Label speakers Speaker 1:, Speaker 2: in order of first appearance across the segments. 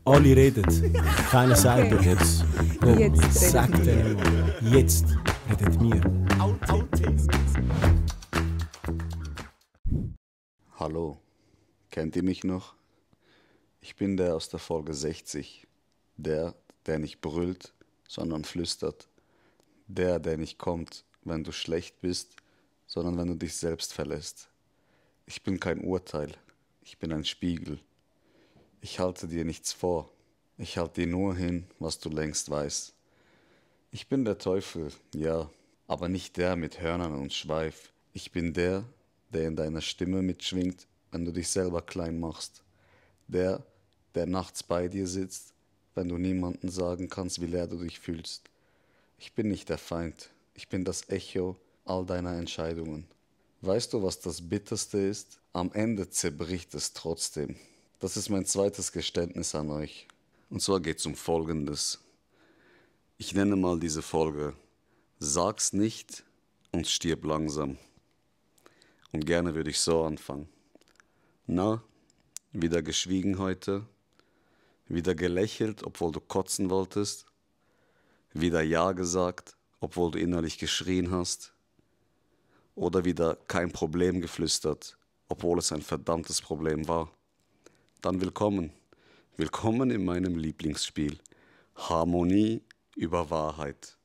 Speaker 1: Alle reden, keiner sagt
Speaker 2: Okay.
Speaker 1: jetzt. Komm,
Speaker 2: Jetzt
Speaker 1: sag
Speaker 2: redet
Speaker 1: denen mal. Jetzt redet mir.
Speaker 3: Hallo, kennt ihr mich noch? Ich bin der aus der Folge 60. Der nicht brüllt, sondern flüstert. Der nicht kommt, wenn du schlecht bist, sondern wenn du dich selbst verlässt. Ich bin kein Urteil, ich bin ein Spiegel. Ich halte dir nichts vor, ich halte dir nur hin, was du längst weißt. Ich bin der Teufel, ja, aber nicht der mit Hörnern und Schweif. Ich bin der in deiner Stimme mitschwingt, wenn du dich selber klein machst. Der nachts bei dir sitzt, wenn du niemandem sagen kannst, wie leer du dich fühlst. Ich bin nicht der Feind, ich bin das Echo all deiner Entscheidungen. Weißt du, was das Bitterste ist? Am Ende zerbricht es trotzdem. Das ist mein zweites Geständnis an euch. Und zwar geht es um Folgendes. Ich nenne mal diese Folge Sag's nicht und stirb langsam. Und gerne würde ich so anfangen. Na, wieder geschwiegen heute? Wieder gelächelt, obwohl du kotzen wolltest? Wieder Ja gesagt, obwohl du innerlich geschrien hast? Oder wieder kein Problem geflüstert, obwohl es ein verdammtes Problem war? Dann willkommen. Willkommen in meinem Lieblingsspiel. Harmonie über Wahrheit.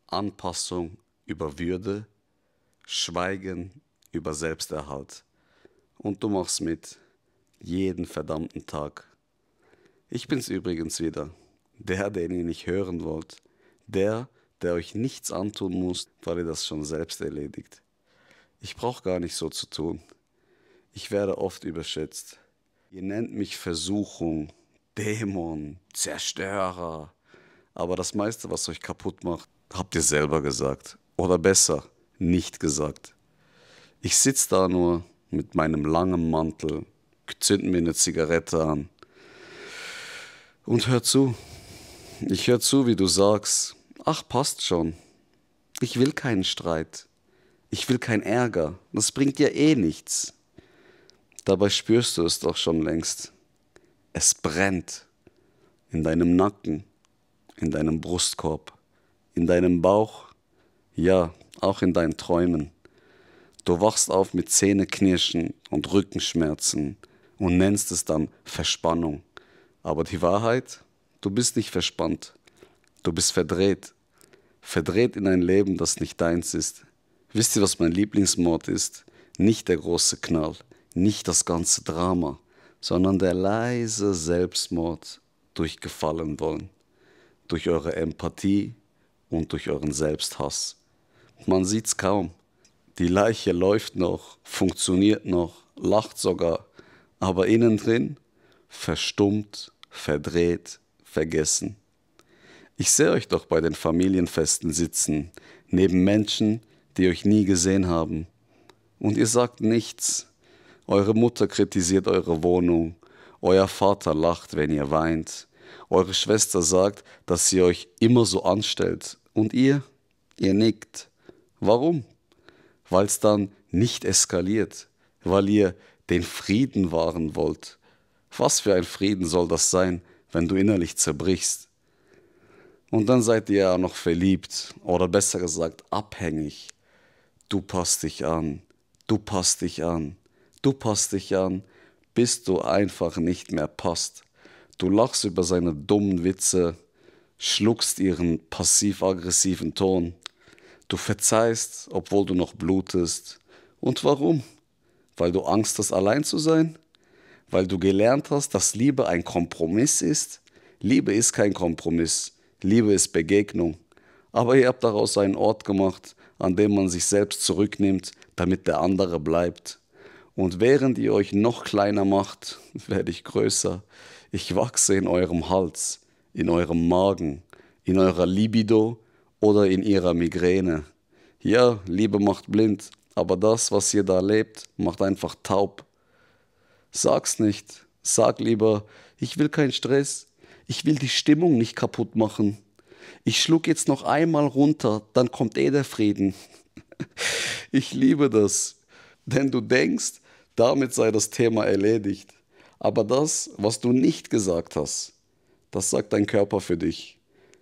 Speaker 3: Anpassung über Würde. Schweigen über Selbsterhalt. Und du machst mit. Jeden verdammten Tag. Ich bin's übrigens wieder. Der, den ihr nicht hören wollt. Der euch nichts antun muss, weil ihr das schon selbst erledigt. Ich brauche gar nicht so zu tun. Ich werde oft überschätzt. Ihr nennt mich Versuchung, Dämon, Zerstörer. Aber das meiste, was euch kaputt macht, habt ihr selber gesagt. Oder besser, nicht gesagt. Ich sitze da nur mit meinem langen Mantel, zünd mir eine Zigarette an und hör zu. Ich hör zu, wie du sagst, ach, passt schon. Ich will keinen Streit. Ich will keinen Ärger. Das bringt ja eh nichts. Dabei spürst du es doch schon längst. Es brennt. In deinem Nacken, in deinem Brustkorb, in deinem Bauch, ja, auch in deinen Träumen. Du wachst auf mit Zähneknirschen und Rückenschmerzen und nennst es dann Verspannung. Aber die Wahrheit, du bist nicht verspannt. Du bist verdreht. Verdreht in ein Leben, das nicht deins ist. Wisst ihr, was mein Lieblingsmord ist? Nicht der große Knall, nicht das ganze Drama, sondern der leise Selbstmord durch Gefallen wollen, durch eure Empathie und durch euren Selbsthass. Man sieht's kaum. Die Leiche läuft noch, funktioniert noch, lacht sogar, aber innen drin verstummt, verdreht, vergessen. Ich sehe euch doch bei den Familienfesten sitzen, neben Menschen, die euch nie gesehen haben. Und ihr sagt nichts. Eure Mutter kritisiert eure Wohnung, euer Vater lacht, wenn ihr weint, eure Schwester sagt, dass sie euch immer so anstellt. Und ihr nickt. Warum? Weil es dann nicht eskaliert, weil ihr den Frieden wahren wollt. Was für ein Frieden soll das sein, wenn du innerlich zerbrichst? Und dann seid ihr ja noch verliebt oder besser gesagt abhängig. Du passt dich an, du passt dich an, du passt dich an, bis du einfach nicht mehr passt. Du lachst über seine dummen Witze, schluckst ihren passiv-aggressiven Ton. Du verzeihst, obwohl du noch blutest. Und warum? Weil du Angst hast, allein zu sein? Weil du gelernt hast, dass Liebe ein Kompromiss ist? Liebe ist kein Kompromiss. Liebe ist Begegnung. Aber ihr habt daraus einen Ort gemacht, an dem man sich selbst zurücknimmt, damit der andere bleibt. Und während ihr euch noch kleiner macht, werde ich größer. Ich wachse in eurem Hals, in eurem Magen, in eurer Libido oder in ihrer Migräne. Ja, Liebe macht blind, aber das, was ihr da lebt, macht einfach taub. Sag's nicht. Sag lieber, ich will keinen Stress. Ich will die Stimmung nicht kaputt machen. Ich schluck jetzt noch einmal runter, dann kommt der Frieden. Ich liebe das, denn du denkst, damit sei das Thema erledigt. Aber das, was du nicht gesagt hast, das sagt dein Körper für dich.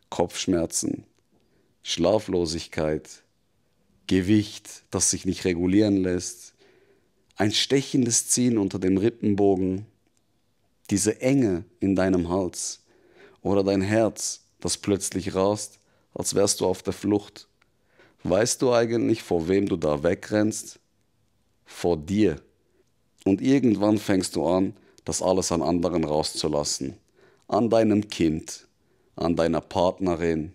Speaker 3: Kopfschmerzen, Schlaflosigkeit, Gewicht, das sich nicht regulieren lässt, ein stechendes Ziehen unter dem Rippenbogen, diese Enge in deinem Hals oder dein Herz, das plötzlich rast, als wärst du auf der Flucht. Weißt du eigentlich, vor wem du da wegrennst? Vor dir. Und irgendwann fängst du an, das alles an anderen rauszulassen. An deinem Kind, an deiner Partnerin,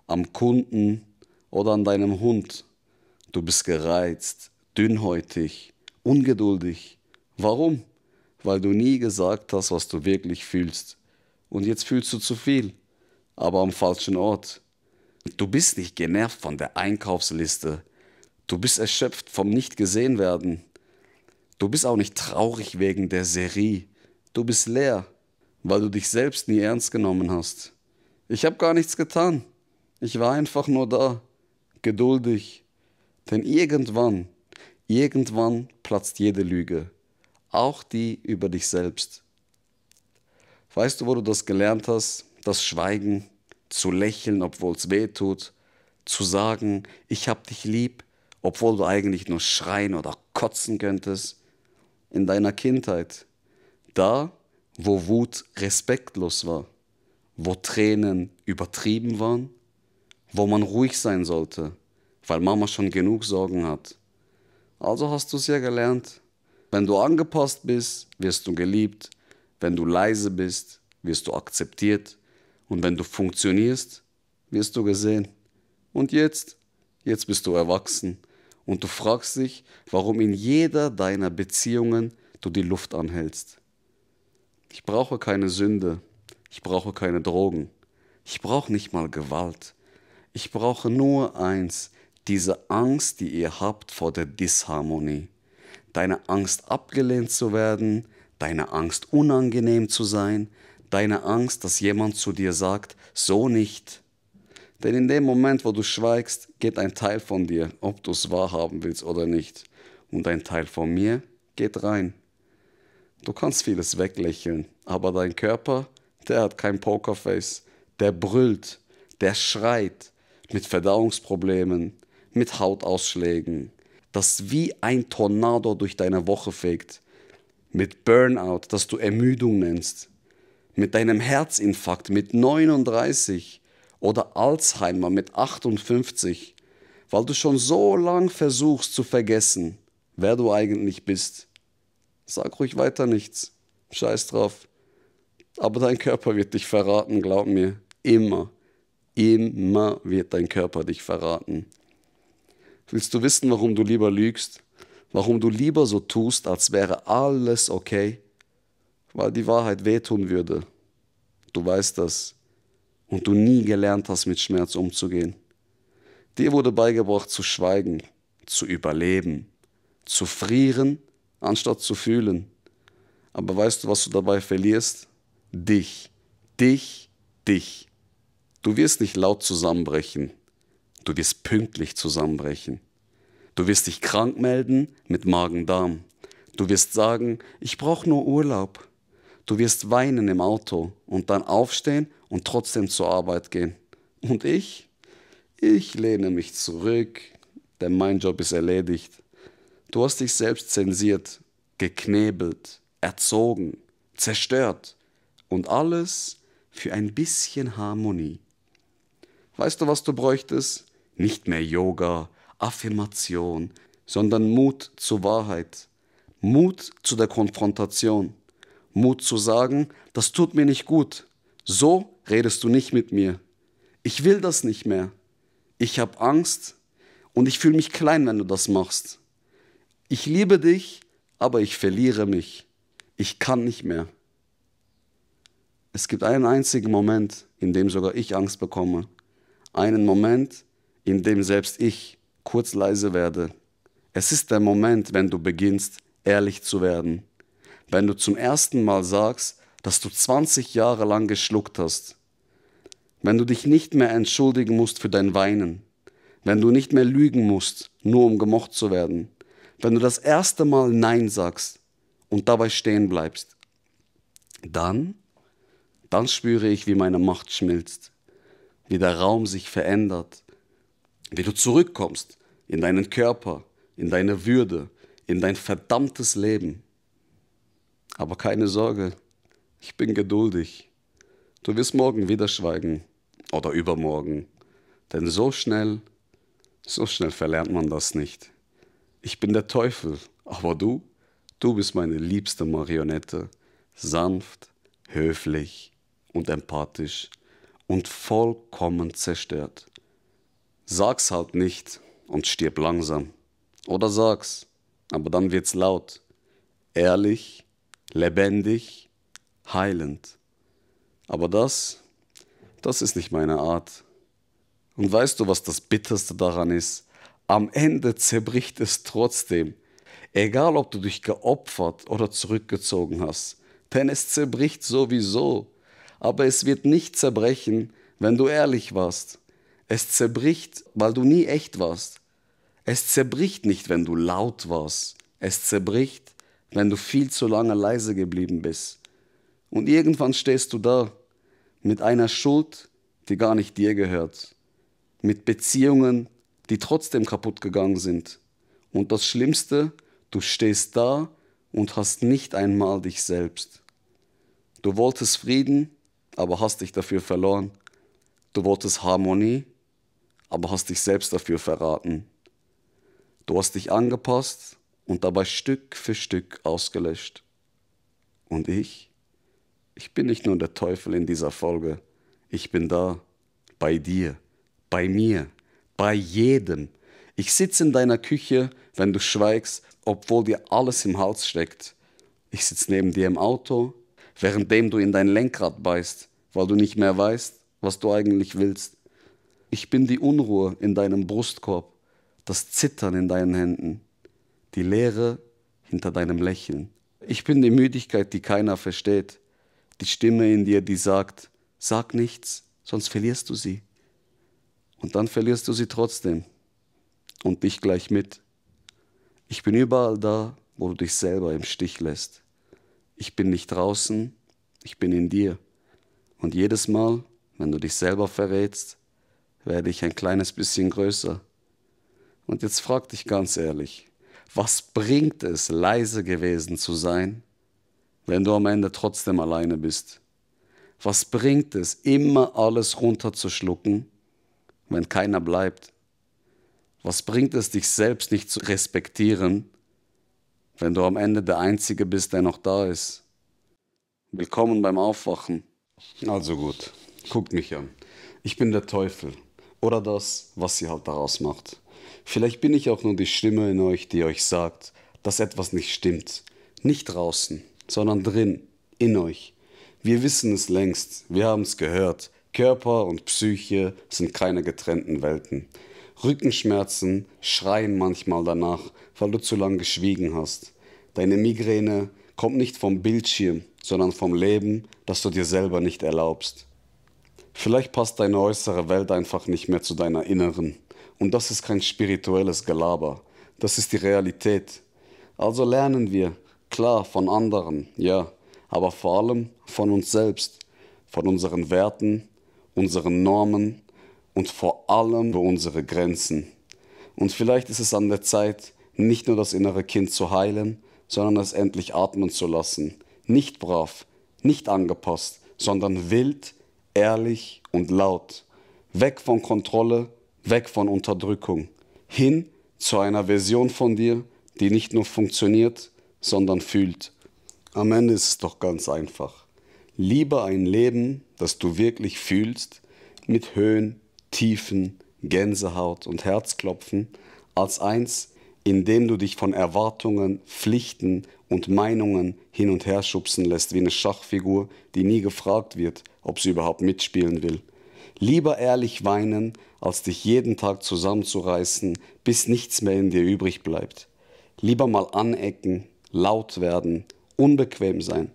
Speaker 3: am Kunden oder an deinem Hund. Du bist gereizt, dünnhäutig, ungeduldig. Warum? Weil du nie gesagt hast, was du wirklich fühlst. Und jetzt fühlst du zu viel, aber am falschen Ort. Du bist nicht genervt von der Einkaufsliste. Du bist erschöpft vom Nicht-Gesehen-Werden. Du bist auch nicht traurig wegen der Serie. Du bist leer, weil du dich selbst nie ernst genommen hast. Ich habe gar nichts getan. Ich war einfach nur da, geduldig. Denn irgendwann platzt jede Lüge. Auch die über dich selbst. Weißt du, wo du das gelernt hast? Das Schweigen, zu lächeln, obwohl es weh tut, zu sagen, ich hab dich lieb, obwohl du eigentlich nur schreien oder kotzen könntest. In deiner Kindheit, da, wo Wut respektlos war, wo Tränen übertrieben waren, wo man ruhig sein sollte, weil Mama schon genug Sorgen hat. Also hast du es ja gelernt. Wenn du angepasst bist, wirst du geliebt. Wenn du leise bist, wirst du akzeptiert. Und wenn du funktionierst, wirst du gesehen. Und jetzt bist du erwachsen. Und du fragst dich, warum in jeder deiner Beziehungen du die Luft anhältst. Ich brauche keine Sünde. Ich brauche keine Drogen. Ich brauche nicht mal Gewalt. Ich brauche nur eins, diese Angst, die ihr habt vor der Disharmonie. Deine Angst, abgelehnt zu werden, deine Angst, unangenehm zu sein, deine Angst, dass jemand zu dir sagt, so nicht. Denn in dem Moment, wo du schweigst, geht ein Teil von dir, ob du es wahrhaben willst oder nicht. Und ein Teil von mir geht rein. Du kannst vieles weglächeln, aber dein Körper, der hat kein Pokerface. Der brüllt, der schreit mit Verdauungsproblemen, mit Hautausschlägen, das wie ein Tornado durch deine Woche fegt, mit Burnout, das du Ermüdung nennst, mit deinem Herzinfarkt mit 39 oder Alzheimer mit 58, weil du schon so lang versuchst zu vergessen, wer du eigentlich bist. Sag ruhig weiter nichts, scheiß drauf. Aber dein Körper wird dich verraten, glaub mir, immer wird dein Körper dich verraten. Willst du wissen, warum du lieber lügst? Warum du lieber so tust, als wäre alles okay? Weil die Wahrheit wehtun würde. Du weißt das. Und du nie gelernt hast, mit Schmerz umzugehen. Dir wurde beigebracht, zu schweigen, zu überleben, zu frieren, anstatt zu fühlen. Aber weißt du, was du dabei verlierst? Dich. Du wirst nicht laut zusammenbrechen. Du wirst pünktlich zusammenbrechen. Du wirst dich krank melden mit Magen-Darm. Du wirst sagen, ich brauche nur Urlaub. Du wirst weinen im Auto und dann aufstehen und trotzdem zur Arbeit gehen. Und ich lehne mich zurück, denn mein Job ist erledigt. Du hast dich selbst zensiert, geknebelt, erzogen, zerstört. Und alles für ein bisschen Harmonie. Weißt du, was du bräuchtest? Nicht mehr Yoga, Affirmation, sondern Mut zur Wahrheit. Mut zu der Konfrontation. Mut zu sagen, das tut mir nicht gut. So redest du nicht mit mir. Ich will das nicht mehr. Ich habe Angst und ich fühle mich klein, wenn du das machst. Ich liebe dich, aber ich verliere mich. Ich kann nicht mehr. Es gibt einen einzigen Moment, in dem sogar ich Angst bekomme. Einen Moment, in dem selbst ich kurz leise werde. Es ist der Moment, wenn du beginnst, ehrlich zu werden. Wenn du zum ersten Mal sagst, dass du 20 Jahre lang geschluckt hast. Wenn du dich nicht mehr entschuldigen musst für dein Weinen. Wenn du nicht mehr lügen musst, nur um gemocht zu werden. Wenn du das erste Mal Nein sagst und dabei stehen bleibst. Dann spüre ich, wie meine Macht schmilzt, wie der Raum sich verändert, wie du zurückkommst in deinen Körper, in deine Würde, in dein verdammtes Leben. Aber keine Sorge, ich bin geduldig. Du wirst morgen wieder schweigen oder übermorgen, denn so schnell verlernt man das nicht. Ich bin der Teufel, aber du bist meine liebste Marionette, sanft, höflich und empathisch und vollkommen zerstört. Sag's halt nicht und stirb langsam. Oder sag's, aber dann wird's laut, ehrlich, lebendig, heilend. Aber das ist nicht meine Art. Und weißt du, was das Bitterste daran ist? Am Ende zerbricht es trotzdem. Egal, ob du dich geopfert oder zurückgezogen hast. Denn es zerbricht sowieso. Aber es wird nicht zerbrechen, wenn du ehrlich warst. Es zerbricht, weil du nie echt warst. Es zerbricht nicht, wenn du laut warst. Es zerbricht, wenn du viel zu lange leise geblieben bist. Und irgendwann stehst du da mit einer Schuld, die gar nicht dir gehört. Mit Beziehungen, die trotzdem kaputt gegangen sind. Und das Schlimmste, du stehst da und hast nicht einmal dich selbst. Du wolltest Frieden, aber hast dich dafür verloren. Du wolltest Harmonie, aber hast dich selbst dafür verraten. Du hast dich angepasst und dabei Stück für Stück ausgelöscht. Und ich bin nicht nur der Teufel in dieser Folge. Ich bin da, bei dir, bei mir, bei jedem. Ich sitze in deiner Küche, wenn du schweigst, obwohl dir alles im Hals steckt. Ich sitze neben dir im Auto, währenddem du in dein Lenkrad beißt, weil du nicht mehr weißt, was du eigentlich willst. Ich bin die Unruhe in deinem Brustkorb, das Zittern in deinen Händen, die Leere hinter deinem Lächeln. Ich bin die Müdigkeit, die keiner versteht, die Stimme in dir, die sagt, sag nichts, sonst verlierst du sie. Und dann verlierst du sie trotzdem und dich gleich mit. Ich bin überall da, wo du dich selber im Stich lässt. Ich bin nicht draußen, ich bin in dir. Und jedes Mal, wenn du dich selber verrätst, werde ich ein kleines bisschen größer. Und jetzt frag dich ganz ehrlich, was bringt es, leise gewesen zu sein, wenn du am Ende trotzdem alleine bist? Was bringt es, immer alles runterzuschlucken, wenn keiner bleibt? Was bringt es, dich selbst nicht zu respektieren, wenn du am Ende der Einzige bist, der noch da ist? Willkommen beim Aufwachen. Also gut, guckt mich an. Ich bin der Teufel. Oder das, was sie halt daraus macht. Vielleicht bin ich auch nur die Stimme in euch, die euch sagt, dass etwas nicht stimmt. Nicht draußen, sondern drin, in euch. Wir wissen es längst, wir haben es gehört. Körper und Psyche sind keine getrennten Welten. Rückenschmerzen schreien manchmal danach, weil du zu lange geschwiegen hast. Deine Migräne kommt nicht vom Bildschirm, sondern vom Leben, das du dir selber nicht erlaubst. Vielleicht passt deine äußere Welt einfach nicht mehr zu deiner inneren. Und das ist kein spirituelles Gelaber. Das ist die Realität. Also lernen wir, klar, von anderen, ja, aber vor allem von uns selbst, von unseren Werten, unseren Normen und vor allem für unsere Grenzen. Und vielleicht ist es an der Zeit, nicht nur das innere Kind zu heilen, sondern es endlich atmen zu lassen. Nicht brav, nicht angepasst, sondern wild, ehrlich und laut. Weg von Kontrolle, weg von Unterdrückung. Hin zu einer Version von dir, die nicht nur funktioniert, sondern fühlt. Am Ende ist es doch ganz einfach. Lieber ein Leben, das du wirklich fühlst, mit Höhen, Tiefen, Gänsehaut und Herzklopfen, als eins, in dem du dich von Erwartungen, Pflichten und Meinungen hin und her schubsen lässt wie eine Schachfigur, die nie gefragt wird, ob sie überhaupt mitspielen will. Lieber ehrlich weinen, als dich jeden Tag zusammenzureißen, bis nichts mehr in dir übrig bleibt. Lieber mal anecken, laut werden, unbequem sein,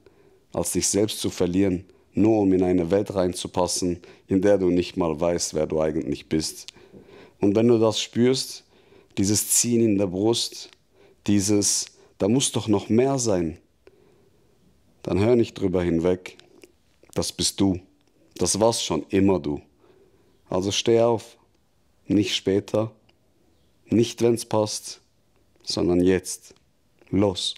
Speaker 3: als dich selbst zu verlieren, nur um in eine Welt reinzupassen, in der du nicht mal weißt, wer du eigentlich bist. Und wenn du das spürst, dieses Ziehen in der Brust, da muss doch noch mehr sein,
Speaker 2: dann hör nicht drüber hinweg. Das bist du. Das warst schon immer du. Also steh auf. Nicht später. Nicht wenn's passt, sondern jetzt. Los.